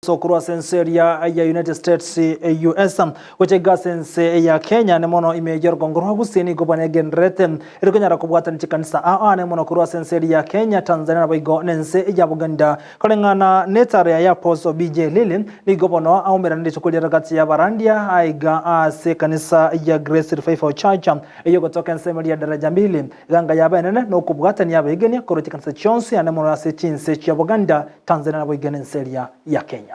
Korwa ase ense eria ya United States, US, gocha iga ase ense ya Kenya ane mono ime y'orogongo rwa Gusii nigo banegendererete ere konyara kobwatania chikanisa ao ane mono korwa ase ense eria ya Kenya, Tanzania naboigo nense ya Buganda. Koreng'ana netara ya Apostle BJ Lily nigo bono aumerane rituko riria gati y'abarandia aiga ase ekanisa ya Grace Revival Church eyogotoka ensemo eria ya Daraja Mbili. Eganga yabo enene nokobwatania abaegenia korwa chikanisa chionsi ane mono ase chinse chia Buganda, Tanzania naboigo nense eria ya Kenya.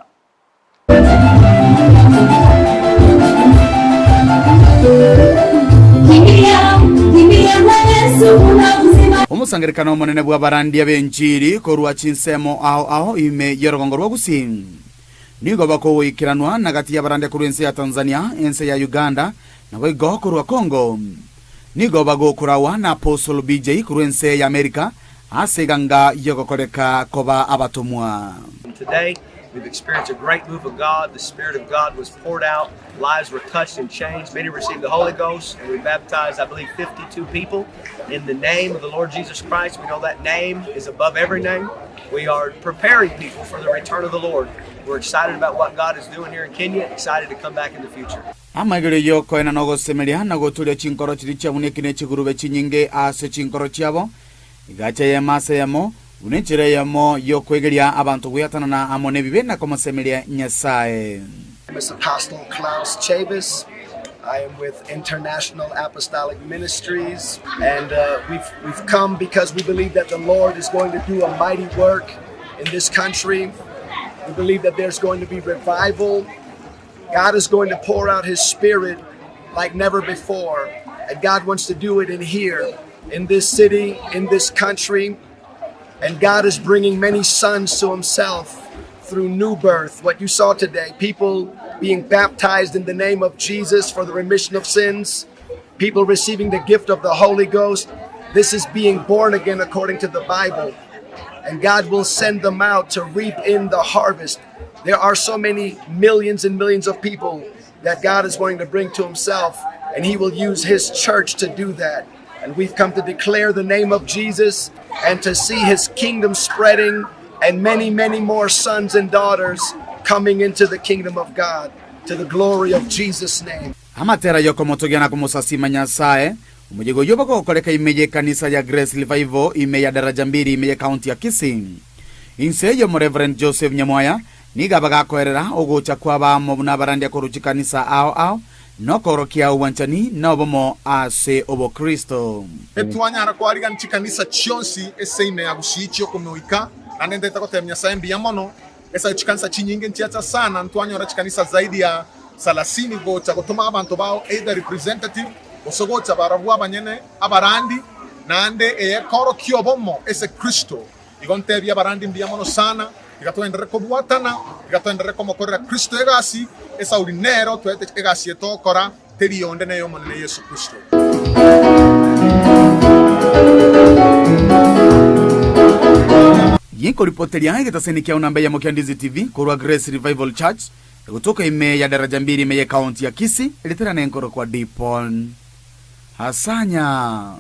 Omosangererekano omonene bw'abarandia b'enchiri korwa chinsemo ao ao ime y'orogongo rwa Gusii nigo bakogoikeranwa na gati y'abarandia korwa ense ya Tanzania, ense ya Uganda, naboigo korwa Congo. Nigo bagokorawa na Apostle BJ korwa ense ya Amerika ase eganga y'ogokoreka koba abatomwa. Today we've experienced a great move of God, the spirit of God was poured out, lives were touched and changed, many received the Holy Ghost, and we baptized I believe 52 people in the name of the Lord Jesus Christ. We know that name is above every name. We are preparing people for the return of the Lord. We're excited about what God is doing here in Kenya, excited to come back in the future. Amaigerio y'okoena na ogosemeria, na goturia chinkoro chiria chiabunekire ne chigurube chinyinge ase chinkoro chiabo, Igacha eyemo ase eyemo, buna enchera eyemo y'okwegeria abanto gweatanana amo nebibe na komosemeria Nyasae. My name is Apostle Klaus Chavis. I am with International Apostolic Ministries, and uh, we've, we've come because we believe that the Lord is going to do a mighty work in this country. We believe that there's going to be revival. God is going to pour out his spirit like never before. And God wants to do it in here, in this city, in this country. And God is bringing many sons to himself through new birth. What you saw today, people being baptized in the name of Jesus for the remission of sins, people receiving the gift of the Holy Ghost. This is being born again according to the Bible. And God will send them out to reap in the harvest. There are so many millions and millions of people that God is wanting to bring to himself, and he will use his church to do that. And we've come to declare the name of Jesus and to see his kingdom spreading and many, many more sons and daughters coming into the kingdom of God to the glory of Jesus' name. Amatera y'okomotogia na komosasima Nyasae, omoyega oyio bagokoreka ime y'ekanisa ya Grace Revival ime ya Daraja Mbili ime y'ecounty ya Kisii. Inse y'Omoreverend Joseph Nyamwaya nigo abagakoerera ogocha kw'abaamo buna abarandia korwa chikanisa ao ao nokoorokia obwanchani na obomo ase obokristo. Etwanyara koarigania chikanisa chionsi ase ime ya Gusii chi'okomoika, naende ntaete gotebia Nyasae mbuya mono, ase chikanisa chinyinge nchiacha sana, ntwanyora chikanisa zaidi ya salasini gocha gotoma abanto bao either representative gose gocha barabwo abanyene abarandi, naende eye ekorokia obomo ase Kristo. Igo ntebie abarandi mbuya mono sana, tiga togenderere kobwatana, tiga togenderere komokorera Kristo egasi, esauri nero toete egasi eye togokora, teri yonde ney'Omonene Yeso Kristo. Ginkoripoteria egetaseni kiao namba eyemo kia Ndizi TV korwa Grace Revival Church egotoka ime ya Daraja Mbili ime ye county ya Kisii eritera nenkoro kwa Dipon Hasanya.